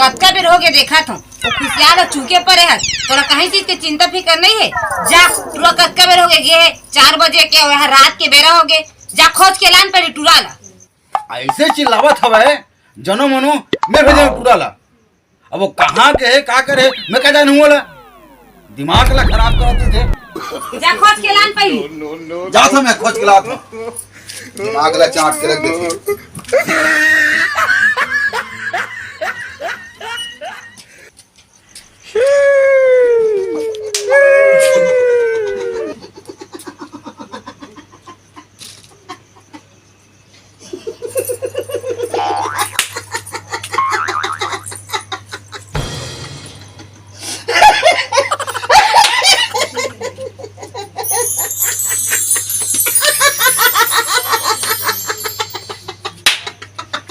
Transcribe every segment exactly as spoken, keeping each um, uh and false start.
कतका बेर होगे देखत हूँ, वो खुशियार ह चूके परे हस। तोला कहीं चीज के चिंता फिकर नहीं है? जा, टुरा कतका बेर होगे गे हे, चार बजे के, वो ह रात के बेरा होगे। जा खोज के लान पहली टुरा ला। ऐसे चिल्लावत हवय, जनो मनो, मैं भेजे टुरा ला। अब वो कहाँ के हे, का करे, मैं का जानहूँ ओला? दिमाग ला खराब करत हे। जा खोज के लान पहली। जात हूँ मैं, खोज के लात हूँ। दिमाग ला चाट के रख देथे।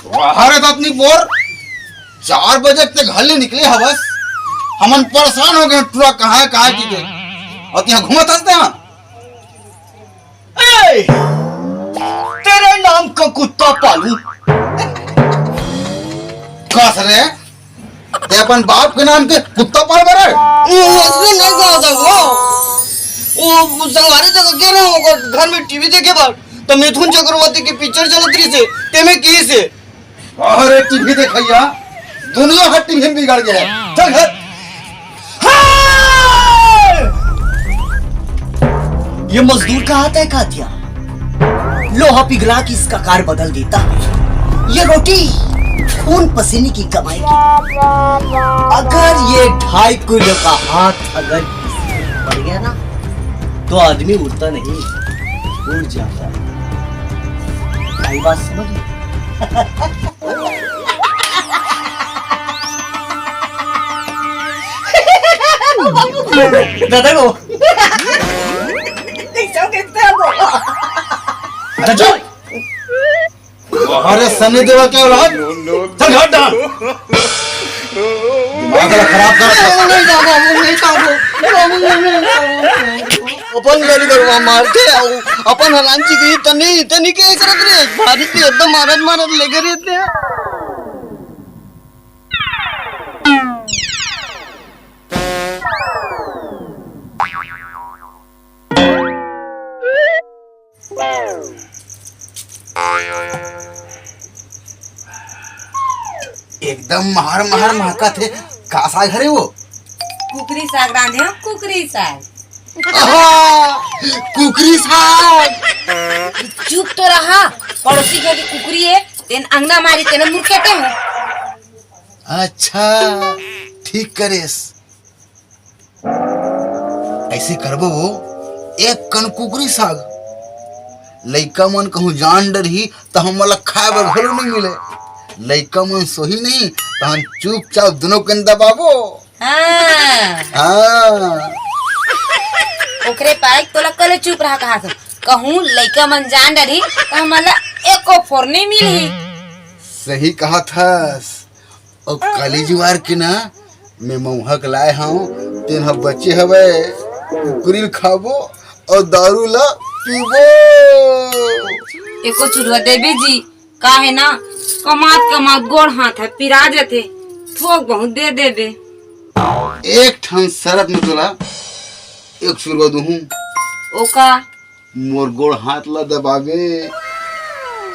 वाह रे दतनी बोर, चार बजे ते घर ले निकले हवस, हमन परेशान हो गए, टुरा कहाँ है, कहाँ की गए, और यहाँ घूमत हंसते हैं। ए, तेरे नाम का कुत्ता पालू। कस रे, ते अपन बाप के नाम के कुत्ता पाल बर? वो, वो नहीं कहा था वो। वो, वो संगवारी जगह के ना, ओकर घर में टीवी देखे बर, तो मिथुन चक्रवर्ती की पिक्चर चलत रही से, ते में की से। अरे टीवी देखैया, दुनिया हर टीवी में बिगड़ गया है। चल घर। ये मजदूर का हाथ है कातिया, लोहा पिघला के इसका कार बदल देता है। ये रोटी खून पसीने की कमाई की। अगर ये ढाई किलो का हाथ अगर किसी पे पड़ गया ना, तो आदमी उठता नहीं, उठ जाता है। आई बात समझ में? दादा को। दादा। अरे सनी देओल के औलाद, चल हट ना। दिमाग ला खराब कर। नहीं दादा, वो नहीं दादा, वो नहीं दादा। अपन गरी गरवा मारथे, अपन हलान चिकरी तनी, तनी के करत रे, भारी के एकदम मारत मारत लेगे रहते हैं। एकदम महर महर महकत हे। का साग हरे वो? कुकरी साग रांधे हो, कुकरी साग। आहा, कुकरी साग। चुप तो रहा, पड़ोसी घर की कुकरी है, तेन अंगना मारी तेने मुरकेटे हो। अच्छा, ठीक करेस। ऐसे करबो वो, एक कन कुकरी साग। लइका मन कहूँ जान डरही, त हमन ला खाए बर घलो नइ मिले। लइका मन सोही नहीं, त हम चुपचाप दुनों कन दबाबो। हाँ। हाँ। ओकरे पाए तोला कले चुप रहा कहा था। कहूँ लइका मन जान डरही, त हमन ला एको फोर नइ मिलही। सही कहा थस। अउ काली जुवार के ना, मैं मउहा के लाए हंव, तेन ह बचे हवय, कुकरी ल खाबो अउ दारू ल पीबो। एको चुरवा देबे जी, का हे ना, कमात कमात गोड़ हाथ ह पिरा जथे, थोक बहुत दे देबे। एक ठन शरत में तोला एक चुरवा दूहूं। ओ का? मोर गोड़ हाथ ला दबाबे,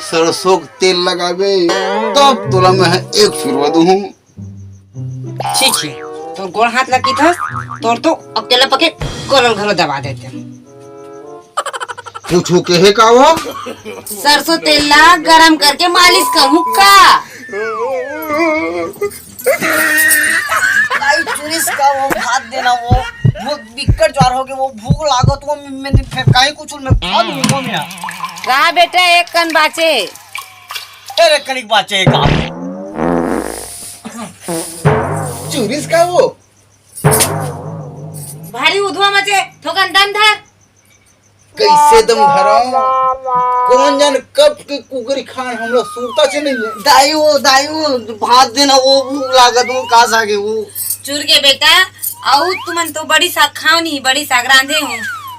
सरसों के तेल लगाबे, तब तोला मैं ह एक चुरवा दूहूं। ठीक हे, तोर गोड़ हाथ ला किथस, तोर तो अकेला पके गोड़ घलो दबा देते। कुछु कहे का वो? सरसों तेल ला गरम करके मालिश करहूं का? भाई चुरिस का वो भात देना वो, वो बिक्कट ज्वार हो गए, वो भूख लागत वो, मैं, मैं फेंकाई कुछ मैं खा लूंगा मैं। का बेटा एक कन बाचे? तेरे कनिक बाचे का? चुरिस का वो? भारी उधवा मचे, थोकन दम धर। कइसे दम धरव? कोन जन कब के कुकरी खान हमला सुरता च नइ हे। दाई वो, दाई वो, भात देना, वो भूख लागत, वो का सागे वो। चुर के बेटा, अउ तुमन तो बड़ी साग खाव नहीं, बड़ी साग रांधे हो,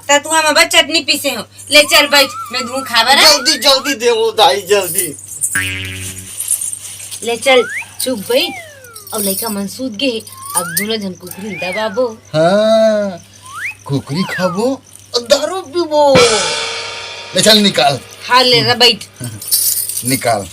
त तुहा में बस चटनी पीसे हो। ले चल बैठ, मैं दूं खाबर है। जल्दी, जल्दी दे वो दाई, जल्दी। ले चल, चुप बैठ। अउ लइका मन सूत गे हे, अब दूनों झन कुकरी दबाबो। हाँ, कुकरी खाबो अउ दारू पीबो। ले चल निकाल। हाँ, ले रहा, बैठ। निकाल।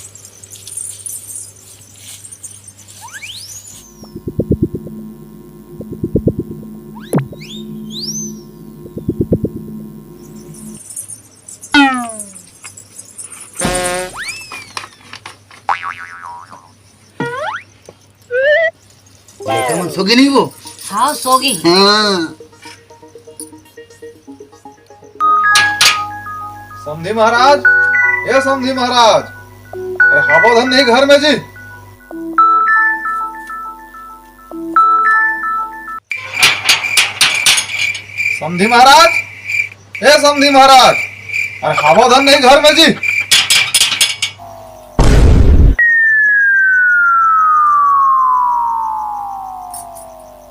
लइका मन सो गे नहीं वो? हाँ, सो गे। हाँ। समधी महाराज, ए समधी महाराज, अरे हावव धन नहीं घर में जी? समधी महाराज, ए समधी महाराज, अरे हावव धन नहीं घर में जी?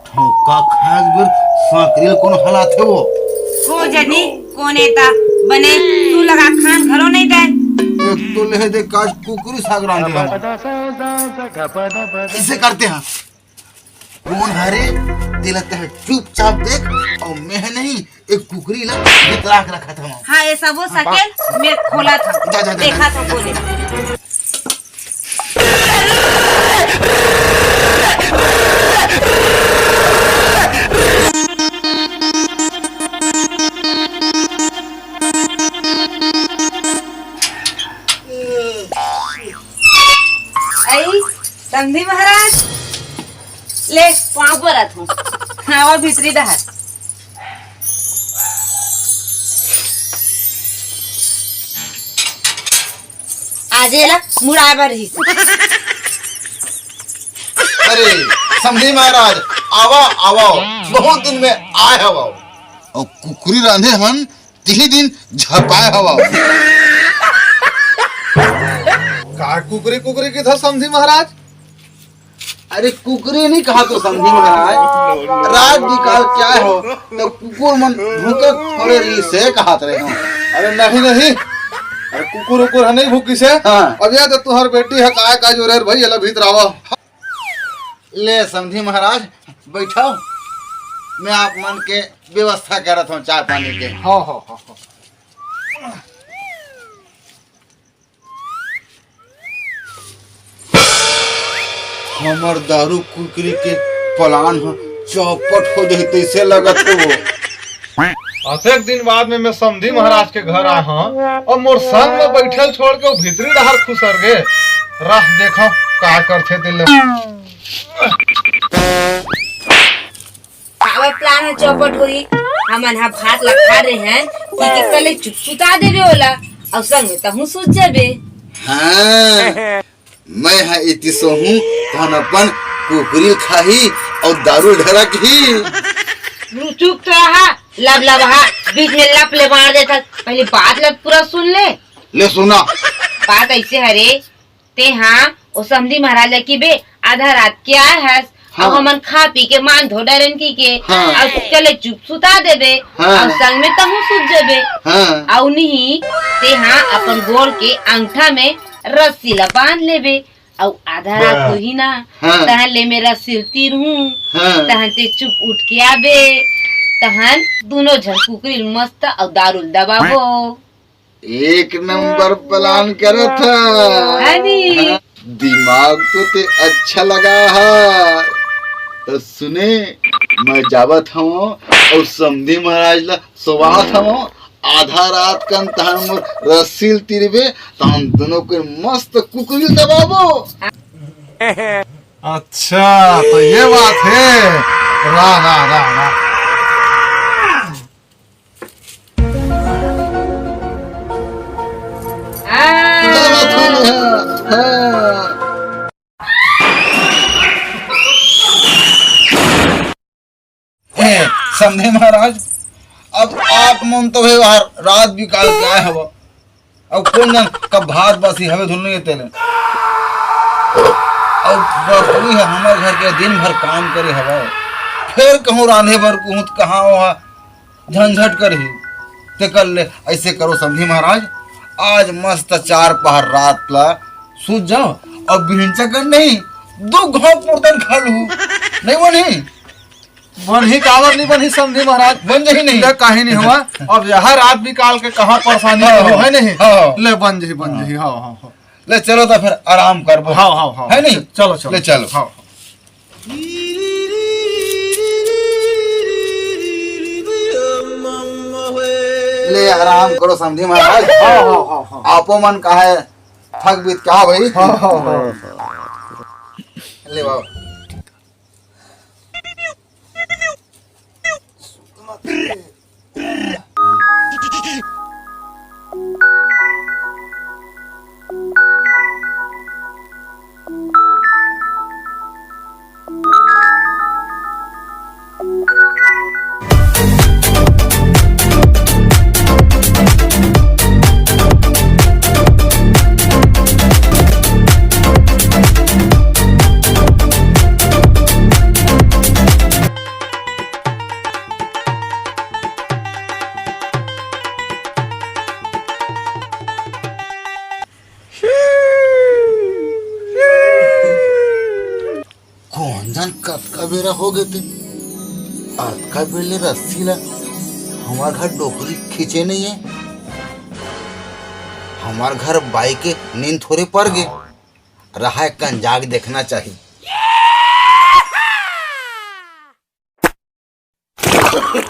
ठोका खास बर सांकरी ल कोनो हलाथे वो। को जनी, कोन एता बने, तू लगा खान घरो नहीं दे। एक तो ले दे काज कुकरी साग रांधे हम। ऐसे करते हैं। कोन हरे? तेला तह चुपचाप देख, अउ मैं नहीं, एक कुकरी ला बितरा के रखत हवं। हाँ, ये सबो सकेल मैं खोलत हवं। जा, जा, जा, देखा जा। तो बोले। आई, समधी महाराज, ले, पाँव परत हूँ। आवा भीतरी डहर। आज एला मुड़ाए बर रहिस। अरे, समधी महाराज, आवा, आवा, बहुत दिन में आए हव। अउ कुकरी रांधे हन, तिही दिन झपाए हव। का कुकरी, कुकरी किथव समधी महाराज? अरे कुकरी नहीं कहा तो समधी महाराज, रात बिकाल क्या हो, तो कुकुर मन भूकत थोड़े रहिसे कहत रहे हो। अरे नहीं, नहीं, अरे कुकुर उकुर ह नहीं भूकिसे। हाँ। अब ये तो तुहर बेटी ह, काय का जोरे भाई, एला भीतर आवा। ले समधी महाराज, बैठव, मैं आप मन के व्यवस्था करत हूँ चाय पानी के। हाँ, हाँ, हाँ, हाँ। हमर दारू कुकरी के plan ह चौपट हो जाही तइसे लगत हे वो। अतेक दिन बाद में मैं समधी महाराज के घर आए हंव अउ मोर संग में बैठल छोड़ के वो भीतरी डहर खुसर गे। रह देखव का करथे तेला। काबर plan ह चौपट होही? हमन ह भात ला खा रहे हन, कि के तले चुप सुता देबे ओला, अउ संग में तहूँ सुत जाबे। हाँ, मैं ह एती सोहूँ, तहन अपन कुकरी खाही अउ दारू ढरकही। चुप तो रहा, लबलबहा, बीच में लप ले मार देथस। पहले बात ला पूरा सुन ले। ले सुना। बात ऐसे हरे, तेहा ओ समधी महाराज ल किबे, आधा रात के आए हस, हाँ। अउ हमन खा पी के मान धो डरेन कहिके, हाँ। अउ चले चुप सुता देबे, हाँ। अउ संग में तहूँ सुत जेबे। हाँ। अउ नहीं, तेहा अपन गोड़ के अंगठा में रस्सी ला बांध लेबे, अउ आधा रात हाँ। होही ना, हाँ। तहन ले मैं रस्सी ल तीरहूँ, हाँ। तहन ते चुप उठ के आबे, तहन दूनों झन कुकरी ल मस्त अउ दारू ल दबाबो। एक नंबर plan करत ह। है नी? हाँ, दिमाग तो ते अच्छा लगा है। तो सुने, मैं जावत हूँ अउ समधी महाराज ला सोवात हूँ। आधा रात कन तहन मोर रस्सी ल तीरबे, तहन दूनों के मस्त कुकरी ल दबाबो। अच्छा, तो ये बात है। वाह, वाह, वाह, वाह। ए, समधी महाराज, अब आप मन तो हे बाहर रात बिकाल के आए हव, अब कोन जन कब भात बासी हवे धुन नहीं तेले। अब बरसुई है हमर घर के, दिन भर काम करे हवय, फिर कहूँ रांधे बर कहूँ त कहाँ ओहा झंझट करही। ते कर ले, ऐसे करो समधी महाराज, आज मस्त चार पहर रात ला सूत जाओ, और बिहनचा कर नहीं दो घाव पुरतन खा लू, नहीं बनही? बनही काबर नहीं बनही समधी महाराज? बन जाही नहीं। ले, काहे नहीं हुआ? अब यह रात बिकाल के कहाँ परेशानी हाँ, हो, हाँ, है नहीं? हाँ। ले, बन जाही, बन हाँ। जाही, हाँ, हाँ, हाँ। ले, चलो तो फिर आराम करबो। हाँ, हाँ, हाँ। है नहीं? चलो, चलो। ले, चलो। हाँ, हाँ। ले, आराम करो समधी महाराज। हाँ, हाँ, हाँ, हाँ। आपो मन का है, थक बीत क्या भाई? हाँ, हाँ, हाँ। ले बाबा। कौन जान कतका बेरा हो गए ते, अतका बेर ले रस्सी ला हमार घर डोकरी खींचे नहीं है। हमार घर बाई के नींद थोड़े पड़ गए, रहा है कंजाक देखना चाहिए।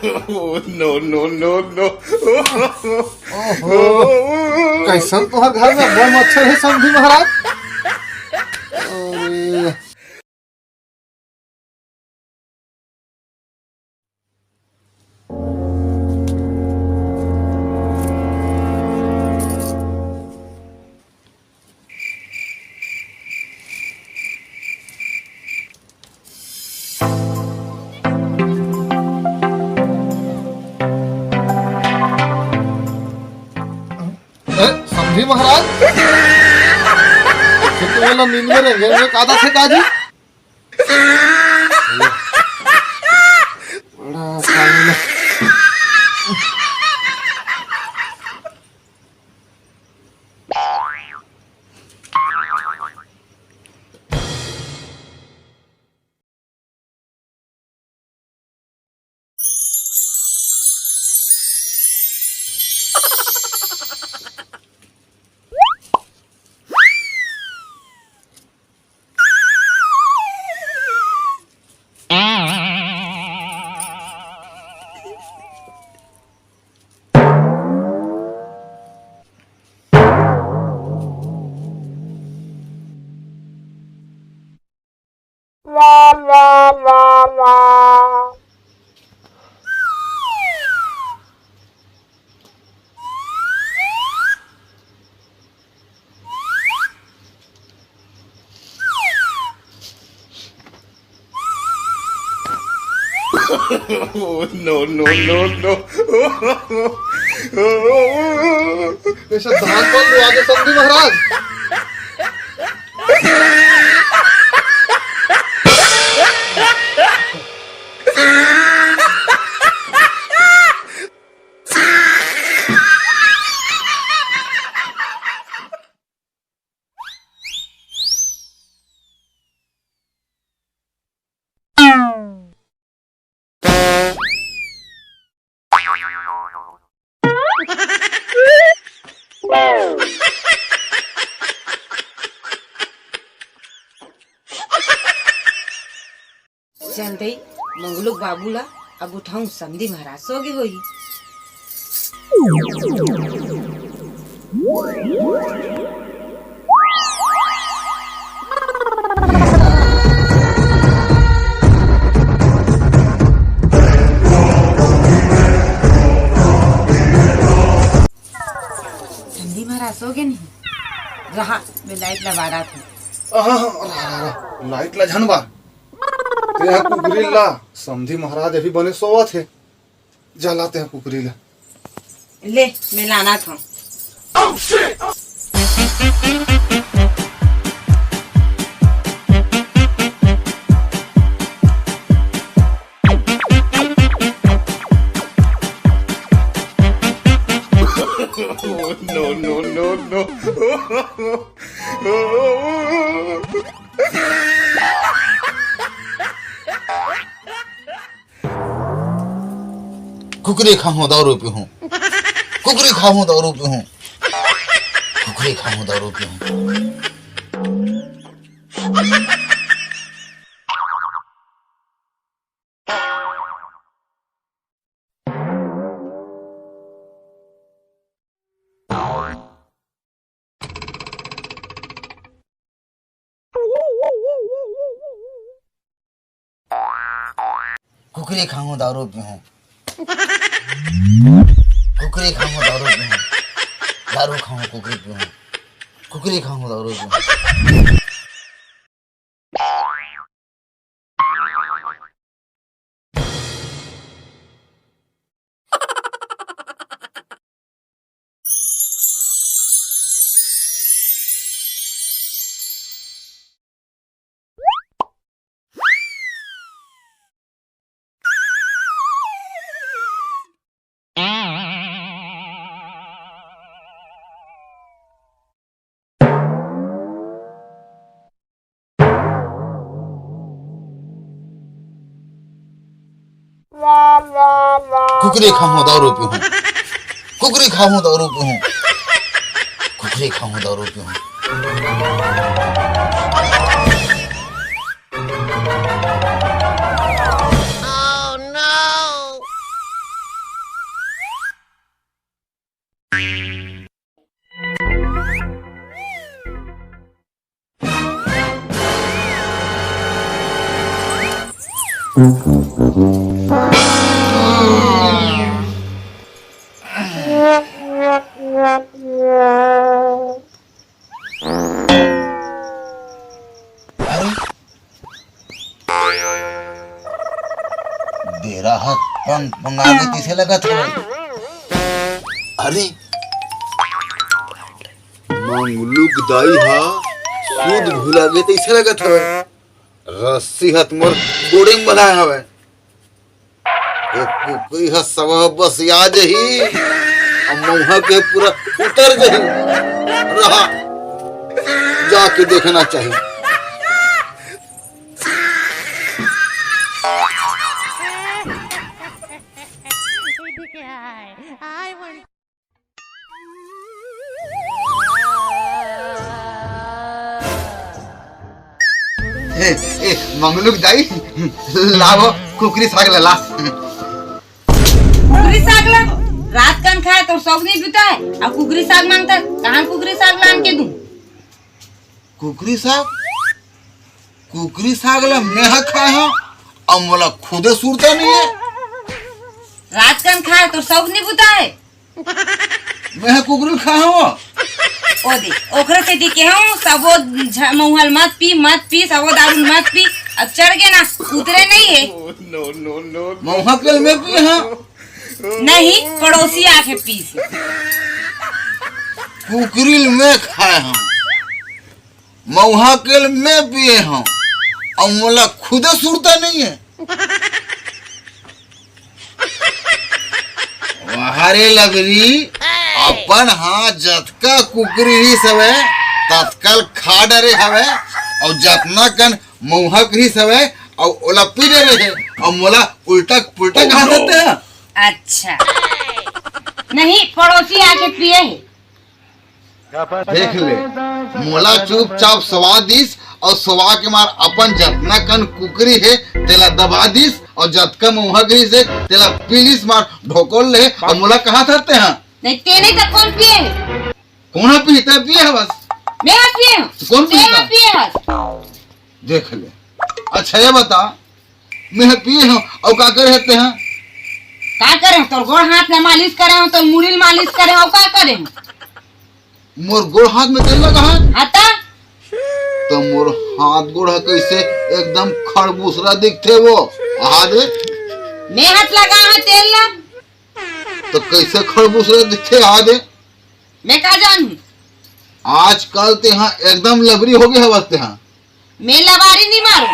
नो, नो, नो, नो। ओहो, कैसन तोहर घर में बड़ मच्छर है समधी महाराज? अरे। ए, समधी महाराज, ये तो वाला नींद में रेंगे, रेंगे का आदत है का जी? बड़ा साले। नो, नो, नो, नो। ऐसा धान कौन बुआ के समधी महाराज? चल दई, मंगलू बाबू ला अब उठाऊं, समधी महाराज सो गे होही। समधी महाराज सो गे नहीं? रहा, मैं लाइट ला बारत हूँ। आहा, रहा, रहा, रहा। लाइट ला झन बार। तेहा कुकरी ला, समधी महाराज अभी बने सोवत हे। जा लाते हैं कुकरी ला। ले, मैं लाना था। No, no, no, no। कुकरी खाहूं, दारू पीहूं। कुकरी खाहूं, दारू पीहूं। कुकरी खाहूं, दारू पीहूं। कुकरी खाहूं, दारू पीहूं। कुकरी खाहूं, दारू पीहूं। दारू खाहूं, कुकरी पीहूं। कुकरी खाहूं, दारू पीहूं। कुकरी खाहूं, दारू पीहूं। कुकरी खाहूं, दारू पीहूं। कुकरी खाहूं, दारू पीहूं। अरे, बेरा ह पंग पंगा के तइसे लगत हवय। अरे, मंगलू के दाई ह सूद भुला गे तइसे लगत हवय। रस्सी ह त मोर गोड़े म बंधाय हवय। ए कुकरी ह सबह बसिया जही, अउ मउहा के पूरा उतर जही। रहा, जाके देखना चाही। ए, ए, मंगलू के दाई, लाव, कुकरी साग ला, ला। कुकरी साग ला? रात कन खाए तोर सौख नइ बुताए, अउ कुकरी साग मांगता, कहां कुकरी साग लान के दूं? कुकरी साग? कुकरी साग ला मेंह खाए हंव, अउ मोला खुदे सुरता नइ हे। रात कन खाए तोर सौख नइ बुताए। मेंह कुकरी ल खाए हंव। ओ दे, ओखरे सेती केहेंव, सबो झ-, मउहा ल मत पी, मत पी, सबो दारू ल मत पी। अब चढ़ गे ना, उतरे नइ हे। मउहा के ल में पीए हंव। नहीं, पड़ोसी आके पीस। कुकरी ल में खाए हंव। मउहा के ल में पीए हंव, अउ मोला खुदे सुरता नइ हे। वाह रे लबरी, अपन हां जतका कुकरी रिहिस हवय, ततका ल खा डरे हवय, अउ जतना कन मउहा के रिहिस हवय, अउ ओला पी डरे हे, अउ मोला उल्टा पुल्टा कहा देते हैं। अच्छा, नहीं, पड़ोसी आके पिए हे। देख ले, मोला चुपचाप सवा दिस अउ सवा के मार अपन जतना कन कुकरी हे तेला दबा दिस अउ जतका मउहा गे रिहिस हे तेला पी लिस मार ढोकोल ले अउ मोला कहा धरते हां। नहीं, ते नहीं तो कौन पिए हे? कोन ह पीही? ते पिए हवस। मैं ह पिए हंव। त कोन ते पीही ह त? पिए हस। देख ले। अच्छा, ये बता, मैं ह पिए हंव, अउ का करे हस ते ह? का करे हंव? तोर गोड़ हाथ ल मालिश करे हंव, तोर मुड़ी ल मालिश करे हंव, अउ का करे हंव? मोर गोड़ हाथ में तेल लगा हे? हां त? त मोर हाथ गोड़ ह कइसे एकदम खड़बूसरा दिखथे वो? हां दे। मैं हाथ लगा हंव तेल ला? तो कैसे खड़बूस रहे दिखे आज? मैं का जानहूं? आजकल तेहा एकदम लबरी हो गए हवस तेहा। मैं लबारी नहीं मारूं।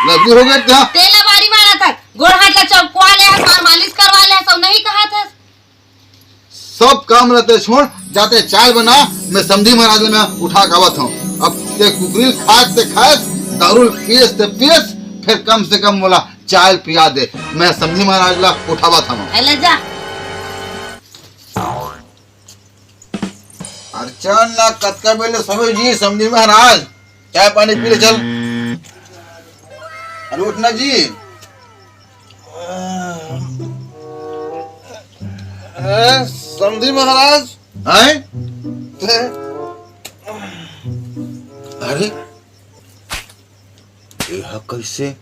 लबरी हो गए तेहा। ते लबारी मारा था, गोड़ हाथ ला चौकवा ले हस, मालिश करवा ले हस, सब नहीं कहा था। सब काम रहते छोड़, जाते चाय बना, मैं समधी महाराज ला मैं उठा के आवत हूँ। अब ते कुकरी ल खाए ते खाए, दारू ल पियस ते पियस, फिर कम से कम मोला चाय ल पिया दे। मैं समधी महाराज ला उठावत हूँ। ए, ले जा। अरे चल ना, कतका बेले सोवे जी समधी महाराज, चाय पानी पी ले चल। अरे उठ ना जी। ए, समधी महाराज। हैं? ते-, अरे, एहा कैसे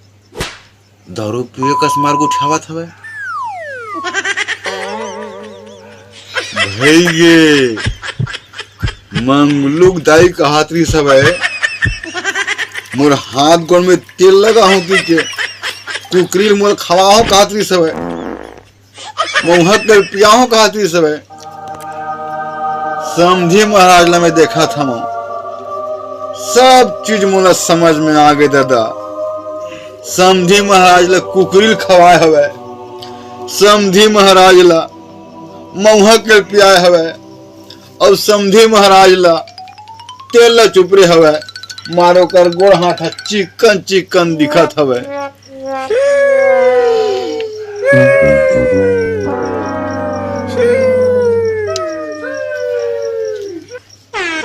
दारू पिए कस मार गुठियावत हवय? भई गे, मंगलू के दाई कहत रिहिस हवय, मोर हाथ गोड़ में तेल लगा हो कि के, कुकरी ल मोर खवा हो कहत रिहिस हवय। मउहा के पियाहूं कहत रिहिस हवय। समधी महाराज ला मैं देखत हवं, सब चीज मोला समझ में आ गे ददा। समधी महाराज ला कुकरी ल खवाए हवय, समधी महाराज ला मउहा के पियाए हवय, अउ समधी महाराज ला तेल ला चुपरे हवय, मारो कर गोड़ हाथ ह चिकन चिकन दिखत हवय।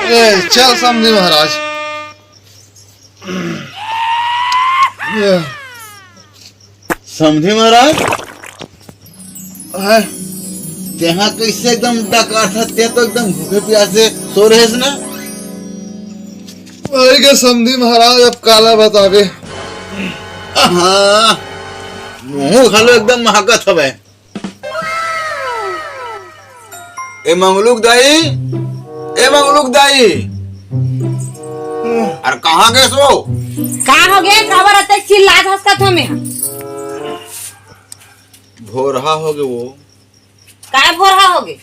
ए, चल समधी महाराज। ए। समधी महाराज, हैं? तेहा कैसे एकदम डकाठा, ते तो एकदम भूखे प्यासे सो रहेस ना? वही के समधी महाराज, अब काला बताबे। हाँ, मुंह घलो एकदम महकत हवय। ए मंगलू के दाई, ए मंगलू के दाई। अरे कहाँ गेस वो? का हो गे? काबर अतेक चिल्लात हस कथो में? भोरहा हो गे वो। काय भोरहा हो गे?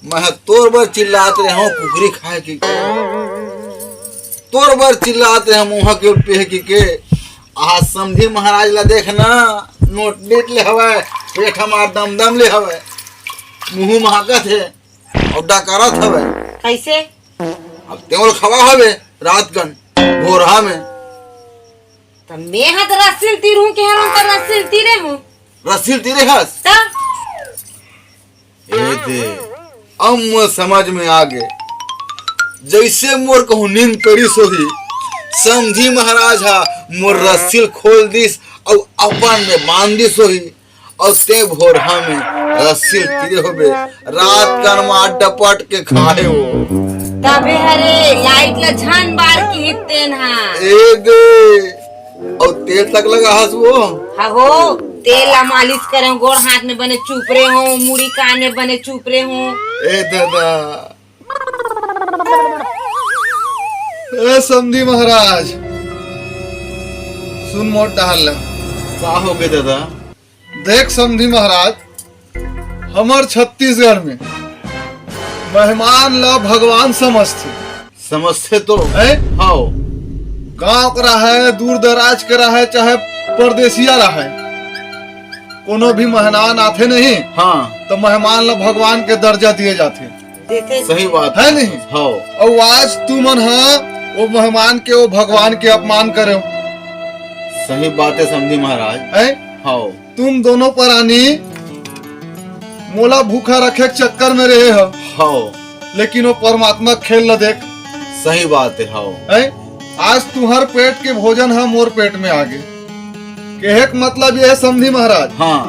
मैं ह तोर बर चिल्लात रहे हूँ कुकरी खाए की के। तोर बर चिल्लात रहे हूँ मुँह के पेह की के। आज समधी महाराज ला देख ना, नोट डीट ले हवय, पेट हमार दम दम ले हवय, मुँह महकत हे, अउ डकारत हवय। कैसे? अब तेवल खवा हवे रात कन भोरहा में। त मैं ह त रस्सी ल तीरहूं के हरहूं त रस्सी ल तीरे हूं। रस्सी ल तीरे हस? त? ए दे, अब मोर समझ में आ गे। जैसे मोर कहूं नींद करिस होही, समधी महाराज हा मोर रस्सी ल खोल दिस अउ अपन में बांध दिस होही। अउ ते भोरहा में रस्सी तीरे होबे, रात कन मा डपट के खाए हो। तबे हरे लाइट ला झन बार की तेन हा। ए दे, अउ तेल तक लगा हस वो? हा हो, तेल ला मालिश करे हो, गोड़ हाथ में बने चुपरे हो, मुड़ी कान में बने चुपरे हो। ए दादा, ए समधी महाराज, सुन मोर डहर ला। का हो गे दादा? देख समधी महाराज, हमर छत्तीसगढ़ में मेहमान ला भगवान समझथे। समझथे तो। हैं? हाव। गांव के रहय, दूर दराज के रहय, चाहे परदेसिया रहय, कोनो भी मेहमान आथे नहीं, हाँ। तो मेहमान ला भगवान के दर्जा दिए जाथे। देखे सही बात है नहीं? हाव। अउ आज तुमन हा वो मेहमान के, वो भगवान के अपमान करे हो। सही बात है समधी महाराज। हैं? हाव। तुम दोनों परानी मोला भूखा रखे के चक्कर में रहे हो। हाव। लेकिन वो परमात्मा के खेल ला देख। सही बात है, हाव। हैं? आज तुहर पेट के भोजन हा मोर पेट में आ गे। कहे के मतलब ये है समधी महाराज, हाँ।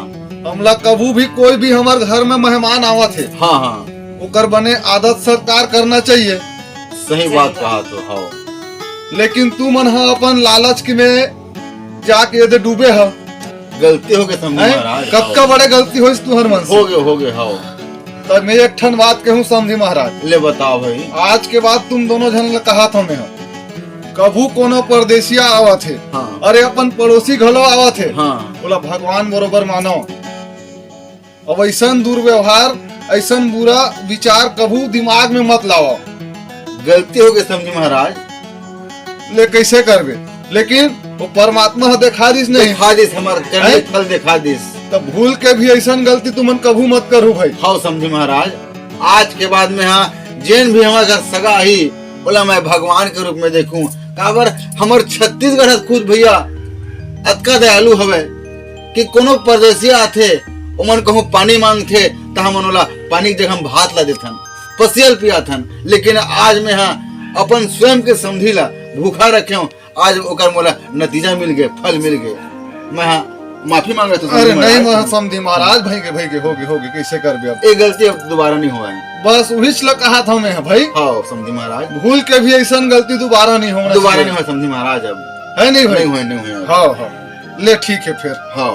हमला कभू भी कोई भी हमर घर में मेहमान आवत हे, हाँ, हाँ। ओकर बने आदर सत्कार करना चाहिए। सही बात कहा तो, हाव। लेकिन तुमन हा अपन लालच के में जाके ये दे डूबे हा। गलती हो गे समधी हैं? महाराज, कतका हाव। बड़े गलती होइस तुहर मन से। हो गे, हो गे, हाव। त मैं एक ठन बात कहूँ समधी महाराज। ले बताओ भाई। आज के बाद तुम दोनों झन ल कहा था मैं, कभू कोनो परदेसिया आवत हे, हाँ। अरे अपन पड़ोसी घलो आवत हे, हाँ। ओला भगवान बरोबर मानो। अब ऐसन दुर्व्यवहार अइसन बुरा विचार कभू दिमाग में मत लावा। गलती हो गई समधी महाराज। ले कइसे करबे? लेकिन वो परमात्मा ह देखा दिस नहीं। देखा दिस, हमर कर्म हैं? फल देखा दिस। त भूल के भी अइसन गलती तुमन कभू मत करहू भाई। हव समधी महाराज, आज के बाद में हा जेन भी हमर घर सगा आही, ओला मैं भगवान के रूप में देखूं। काबर हमर छत्तीसगढ़ ह खुद भैया अतका दयालु हवय कि कोनो परदेसिया आथे, ओमन कहूं पानी मांगथे, त हमन ओला पानी के जगह हम भात ला देथन, पसियल पियाथन। लेकिन आज मैं हा अपन स्वयं के समधी ला भूखा रखेंव, आज ओकर मोला नतीजा मिल गे, फल मिल गे। मैं हा माफी मांगत हूं अरे समधी नहीं महाराज। महा-, समधी महाराज, भइगे, भइगे, होगे, होगे, कइसे करबे अब? ये गलती अब दोबारा नहीं होवय। बस उहीच ल कहत हंव मैं हा भाई। हव समधी महाराज। भूल के भी अइसन गलती दोबारा नहीं होना दोबारा चाहिए। नहीं होवय समधी महाराज अब। है नहीं भाई? नहीं होवय, नहीं होवय। हव, हव। ले ठीक है फिर। हव।